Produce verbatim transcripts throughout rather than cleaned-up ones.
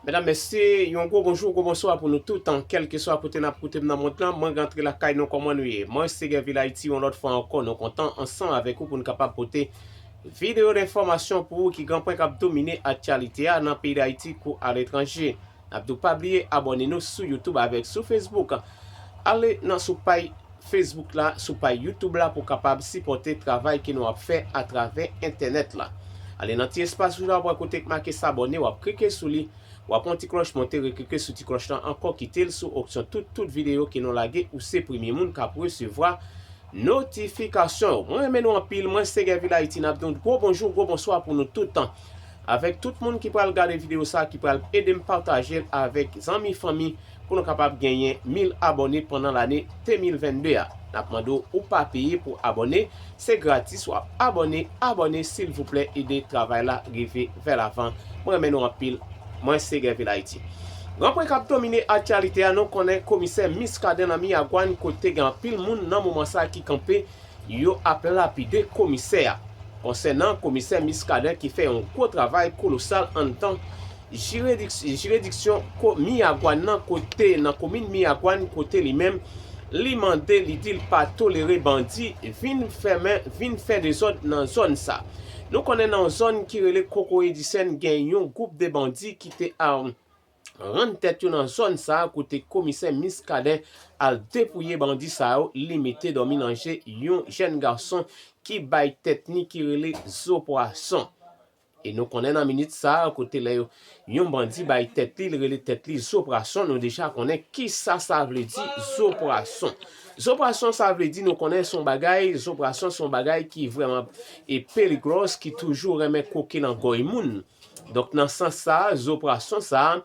Medam, mesye, yon gwo bonjou, gwo bonswa pou nou tout, kèlkeswa kote n ap koute m nan mond lan. Mwen rantre lakay nou, kòman nou ye? Mwen se Gèvil Ayiti, yon lòt fwa ankò, nou kontan ansanm avèk ou pou n kapab pote videyo enfòmasyon pou ou ki gen pwen k ap domine aktyalite a nan peyi Dayiti kou aletranje. N ap di w pa bliye abòne nou sou YouTube avèk sou Facebook. Ale nan sou pay Facebook la, sou pay YouTube la pou w kapab sipòte travay ke nou ap fè atravè entènèt la. Ale nan ti espas wouj la, w ap wè kote k make s'abonner, w ap klike sou li, w ap wè yon ti klòch monte, reklike sou ti klòch lan ankò, kite l sou opsyon tout, tout videyo ke nou lage, ou se premye moun k ap resevwa notifikasyon yo. Mwen renmen nou anpil, mwen se Gèvil Ayiti, n ap di yon gwo bonjou, gwo bonswa pou nou tout tan. Avèk tout moun ki pral gade videyo sa, ki pral ede m pataje l avèk zanmi, fanmi, pou nou kapab genyen mil abòne pandan lane de mil vennde a. N ap mande w, ou pa peye pou abòne, se gratis, w ap abòne, abòne, silvouplè, ede travay la rive vè lavan. Mwen renmen nou anpil, mwen se Gèvil Ayiti. Gran pwen k ap domine aktyalite a, nou konnen komisè Muscadin nan Miragwàn kote gen anpil moun nan moman sa ki kanpe, yo ap lapide komisè a. Konsènan komisè Muscadin ki fè yon gwo travay kolosal anndan jiridiksyon Miragwàn nan kote, nan komin Miragwàn kote li menm, li mande, li di l pa tolere bandi vin fèmen, vin fè dezòd nan zòn sa. Nou konnen nan yon zòn ki rele Kokoye Disèn gen yon gwoup de bandi ki te a rann tèt yo nan zòn sa a kote komisè Muscadin al depouye bandi sa yo, li mete dòmi nan je yon jèn gason ki bay tèt ni ki rele Zo Pwason. E nou konnen nan minit sa a kote lè yo, yon bandi bay tèt li, li rele tèt li Zo Pwason, nou deja konnen kisa sa vle di Zo Pwason. Zo Pwason sa vle di nou konnen se yon bagay, Zo Pwason se yon bagay ki vrèman e peligwòs, ki toujou renmen koke nan gòy moun. Donk nan sans sa a, Zo Pwason sa a,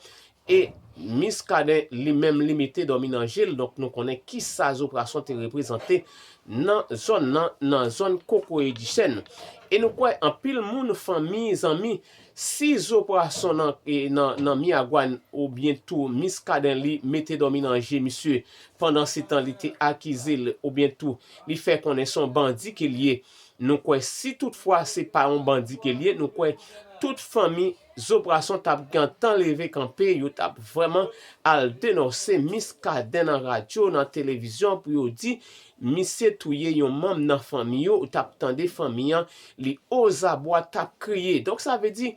e Muscadin li menm li mete dòmi nan je l, donk nou konnen kisa Zo Pwason te reprezante nan zòn nan, nan zòn Kokoye Disèn. E nou kwè anpil moun, fanmi, zanmi, si Zo Pwason nan, e, nan, nan Miragwàn oubyen tou Muscadin li mete dòmi nan je misye, pandan se tan li te akize l oubyen tou li fè konnen se yon bandi ke l ye, nou kwè si toutfwa se pa yon bandi ke l ye, nou kwè tout fanmi Zo Pwason t ap gentan leve kanpe, yo t ap vrèman al denonse Muscadin nan radyo, nan televizyon pou yo di misye touye yon manm nan fanmi yo, ou t ap tande fanmi an, li ozabwa t ap kriye. Donk sa vle di,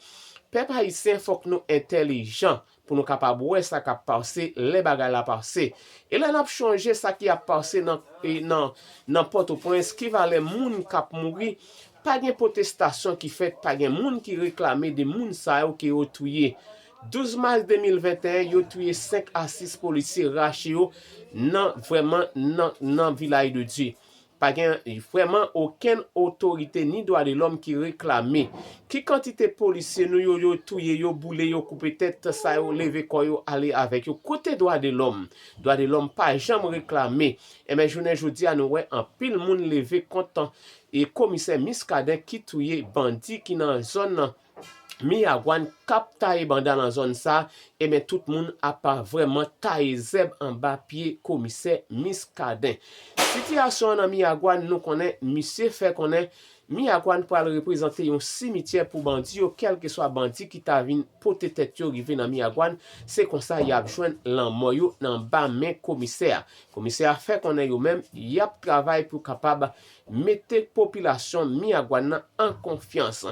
pèp ayisyen, fòk nou entèlijan pou nou kapab wè sa k ap pase lè bagay la pase. E lè n ap chonje sa ki ap pase nan, e nan, nan Pòtoprens, ki valè moun k ap mouri, pa gen pwotestasyon ki fèt, pa gen moun ki reklame de moun sa yo ke yo touye. Douz mas de mil venteyen, yo touye senk a sis polisye, rache yo nan, vrèman, nan, nan Vilaj de Dye. Pa gen vrèman okenn otorite ni dwa de lòm ki reklame. Ki kantite polisye nou yo, yo touye, yo boule, yo koupe tèt, sa yo leve kò yo ale avèk yo? Kote dwa de lòm? Dwa de lòm pa janm reklame. Enben, jounen jodi a, nou wè anpil moun leve kont e komisè Muscadin ki touye bandi ki nan zòn nan Miragwàn k ap taye banda nan zòn sa, enben, tout moun ap vrèman taye zèb anba pye komisè Muscadin. Sitiyasyon an nan Miragwàn, nou konnen, misye fè konnen Miragwàn pral reprezante yon simityè pou bandi yo, kèlkeswa bandi ki ta vin pote tèt yo rive nan Miragwàn, se konsa y ap jwenn lanmò yo nan ba men komisè a. Komisè a fè konnen yo menm, y ap travay pou kapab mete popilasyon Miragwàn nan an konfyans.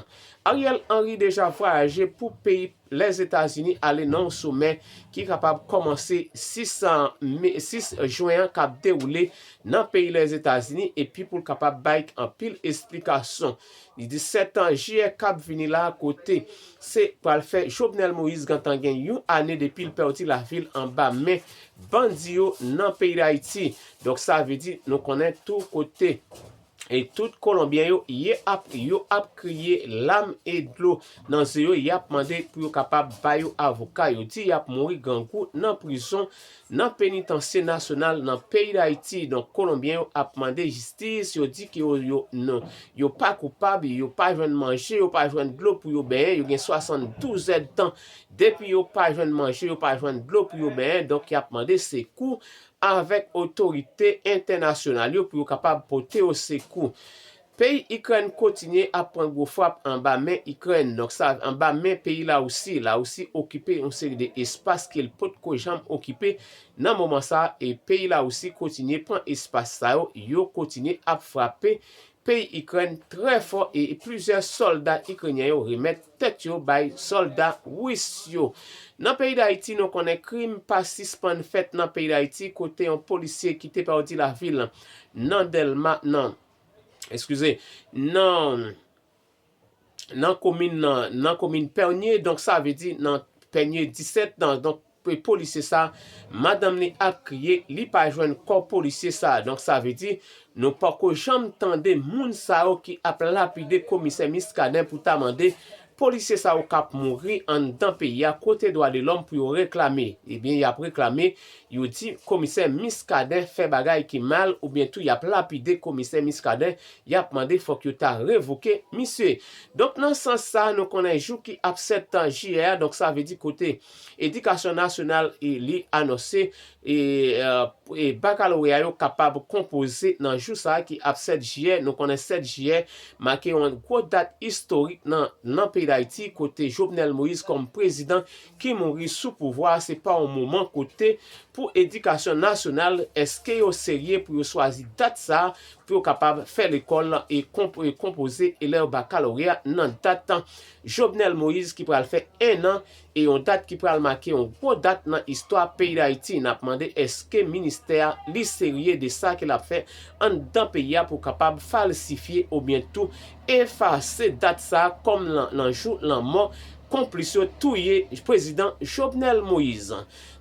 Ariel Henry deja vwayaje pou peyi Lèzetazini, ale nan yon somè ki kapab kòmanse sis, me, sis jen an, k ap dewoule nan peyi Lèzetazini, epi pou l kapab bay anpil esplikasyon. Li di sèt jiyè k ap vini la, kote se pral fè Jovenel Moïse gentan gen yon ane depi l pèdi lavi l anba men bandi yo nan peyi Dayiti. Donk sa vle di, nou konnen tou kote e tout Kolonbyen yo, ye ap, yo ap kriye lam e dlo nan zye yo, y ap mande pou yo kapab ba yo avoka, yo di y ap mouri grangou nan prizon, nan penitansye nasyonal nan peyi Dayiti. Donk, Kolonbyen yo ap mande jistis, yo di ke yo, yo, non, yo pa koupab, yo pa jwenn manje, yo pa jwenn dlo pou yo benyen, yo gen swasanndouz èdtan depi yo pa jwenn manje, yo pa jwenn dlo pou yo benyen, donk y ap mande sekou avèk otorite entènasyonal yo pou yo kapab pote yo sekou. Peyi Ikrèn kontinye ap pran gwo frap anba men Ikrèn, donk sa anba men peyi Larisi. Larisi okipe yon seri de espas ke l potko janm okipe nan moman sa a, e peyi Larisi kontinye pran espas sa yo, yo kontinye ap frape peyi Ikrèn trè fò, e plizyè sòlda ikrenyen yo remèt tèt yo bay sòlda ris yo. Nan peyi Dayiti, nou konnen krim pa sispann fèt nan peyi Dayiti, kote yon polisye ki te pèdi lavi l nan Dèlma, nan, eskize, nan, nan komin, nan, nan komin Pènye, donk sa vle di nan Pènye disèt, nan, donk, pe- polisye sa, madanm li ap kriye, li pa jwenn kò polisye sa. Donk sa vle di, nou poko janm tande moun sa yo ki ap lapide komisè Miskaden pou ta mande polisye sa yo k ap mouri anndan peyi a, kote dwa de lòm pou yo reklame. Ebyen, y ap reklame, yo di komisè Miskaden fè bagay ki mal, oubyen tou y ap lapide komisè Miskaden, y ap mande fòk yo ta revoke misye. Donk, nan sans sa, nou konnen jou ki ap sèt jiyè a, donk sa vle di kote Edikasyon Nasyonal, e li anonse, e, e, e bakaloreya yo kapab konpoze nan jou sa a ki ap sèt jiyè. Nou konnen sèt jiyè make yon gwo dat istorik nan, nan peyi Dayiti, kote Jovenel Moïse kòm prezidan ki mouri sou pouvwa a, se pa yon moman kote pou edikasyon nasyonal, èske yo serye pou yo chwazi dat sa a, pou yo kapab fè lekòl e konp-, e konpoze elèv bakaloreya nan dat Jovenel Moïse ki pral fè en an, e yon dat ki pral make yon gwo dat nan istwa peyi Dayiti. N ap mande èske ministè a li serye de sa ke l ap fè anndan peyi a pou kapab falsifye oubyen tou efase dat sa a kòm nan, nan jou lanmò konplis yo touye prezidan Jovenel Moïse.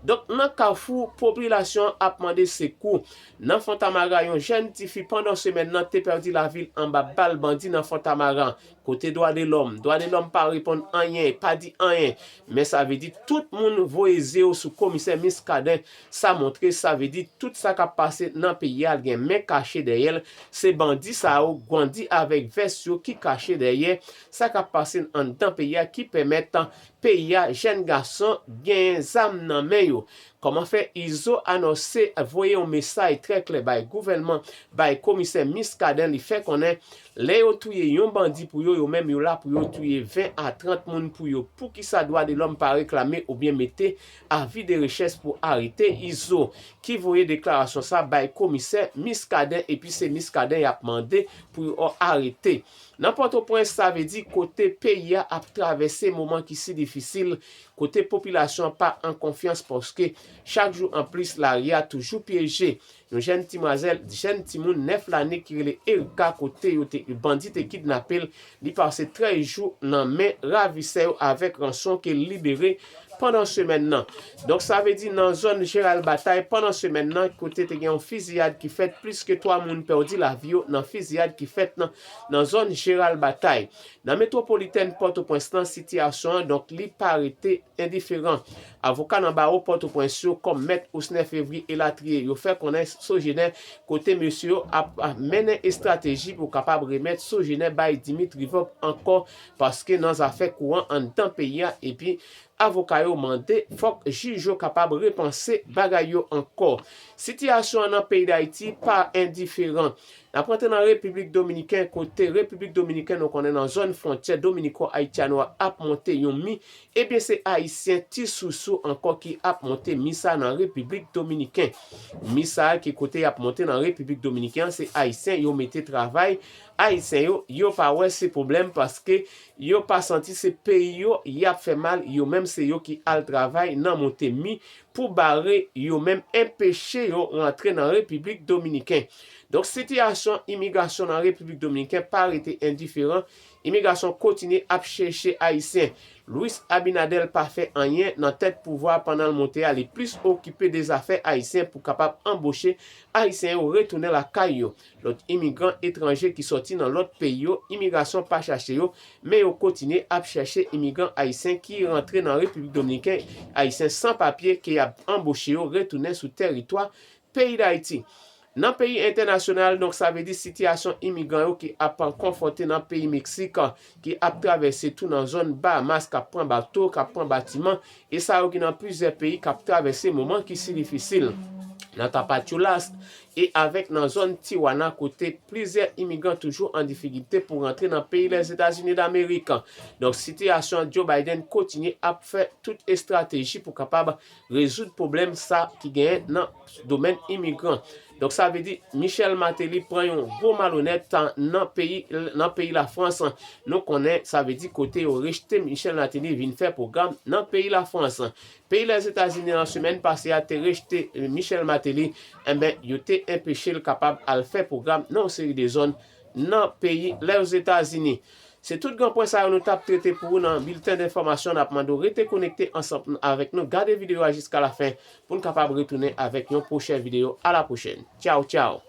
Donk, nan Kafou, popilasyon an ap mande sekou. Nan Fontamara, yon jèn tifi pandan semèn nan te pèdi lavi l anba bal bandi nan Fontamara. Kote dwa de lòm? Dwa de lòm pa reponn anyen, pa di anyen. Men sa vle di tout moun voye zye yo sou komisè Miskaden. Sa montre, sa vle di tout sa k ap pase nan peyi a, l gen men kache dèyè l. Se bandi sa yo, bandi avèk vès yo ki kache dèyè sa k ap pase anndan peyi a ki pèmèt peyi a, jèn gason genyen zam nan men yo. Kòman fè Izo anonse voye yon mesaj trè klè bay gouvènman, bay komisè Miskaden, li fè konnen lè yo touye yon bandi pou yo, yo menm yo la pou yo touye ven a trant moun pou yo. Poukisa dwa de lòm pa reklame oubyen mete avi de rechèch pou arete Izo ki voye deklarasyon sa bay komisè Miskaden, epi se Miskaden y ap mande pou yo arete. Nan Pòtoprens, sa vle di kote peyi a ap travèse moman ki si difisil, kote popilasyon an pa an konfyans paske chak jou anplis lari a toujou pyeje. Yon jèn timwazèl, jèn timoun nèf lane ki rele Erika, kote yo te, bandi te kidnape l, li pase trèz jou nan men ravisè yo avèk ranson ke l libere pandan semèn nan. Donk, sa vle di nan zòn Jeral Batay, pandan semèn nan, kote te gen yon fiziyad ki fèt, plis ke twa moun pèdi lavi yo nan fiziyad ki fèt nan, nan zòn Jeral Batay. Nan metwopolitèn Pòtoprens lan, sitiyasyon an, donk, li pa rete endiferan. Avoka nan bawo Pòtoprens yo, kòm Mèt Osner Fevry elatriye, yo fè konnen Sogener, kote mesye yo ap, ap mennen estrateji pou kapab remèt Sogener bay Dimitri Vorbe ankò, paske nan zafè kouran anndan peyi a, epi avoka yo mande fòk jij yo kapab repanse bagay yo ankò. Sitiyasyon an nan peyi Dayiti pa endiferan. N ap rantre nan Repiblik Dominiken, kote Repiblik Dominiken, nou konnen nan zòn fwontyè dominiko-ayityanò a ap monte yon mi, ebyen se Ayisyen ti sousou ankò ki ap monte mi sa nan Repiblik Dominiken. Mi sa ki kote y ap monte nan Repiblik Dominiken an, se Ayisyen yo mete travay Ayisyen yo, yo pa wè se pwoblèm paske yo pa santi se peyi yo y ap fè mal, yo menm se yo ki al travay nan monte mi pou bare yo menm, enpeche yo rantre nan Repiblik Dominiken. Donk, sitiyasyon imigrasyon nan Repiblik Dominiken pa rete endiferan. Imigrasyon kontinye ap chèche Ayisyen. Luis Abinader pa fè anyen nan tèt pouvwa pandan l monte a, li plis okipe de zafè Ayisyen pou kapab anboche Ayisyen yo retounen lakay yo. Lòt imigran etranje ki sòti nan lòt peyi yo, imigrasyon pa chache yo, men yo kontinye ap chèche imigran ayisyen ki rantre nan Repiblik Dominiken, Ayisyen san papye ke y ap anboche yo retounen sou tèritwa peyi Dayiti. Nan peyi entènasyonal, donk sa vle di sitiyasyon imigran yo ki ap konfwonte nan peyi Meksik, ki ap travèse tou nan zòn Bahamas, k ap pran bato, k ap pran batiman, e sa yo ki nan plizyè peyi k ap travèse moman ki si difisil. Nan Tapachula, e avèk nan zòn Tijuana kote plizyè imigran toujou an difikilte pou rantre nan peyi Lèzetazini Damerik. Donk, sitiyasyon Joe Biden kontinye ap fè tout estrateji pou kapab rezoud pwoblèm sa ki genyen nan domèn imigran. Donk, sa vle di Michel Martelly pran yon gwo malonèt nan peyi, nan peyi Lafrans. Nou konnen, sa vle di kote yo rejte Michel Martelly vin fè pwogram nan peyi Lafrans. Peyi Lèzetazini nan semèn pase a te rejte Michel Martelly, enben, yo te enpeche l kapab al fè pwogram nan yon seri de zòn nan peyi Lèzetazini. Se tout gran pwen sa yo nou t ap trete pou ou nan bilten denfòmasyon. N ap mande w rete konekte ansanm avèk nou, gade videyo a jiska lafen pou n kapab retounen avèk yon pwochen videyo. A la pwochèn. Tchaw, tchaw.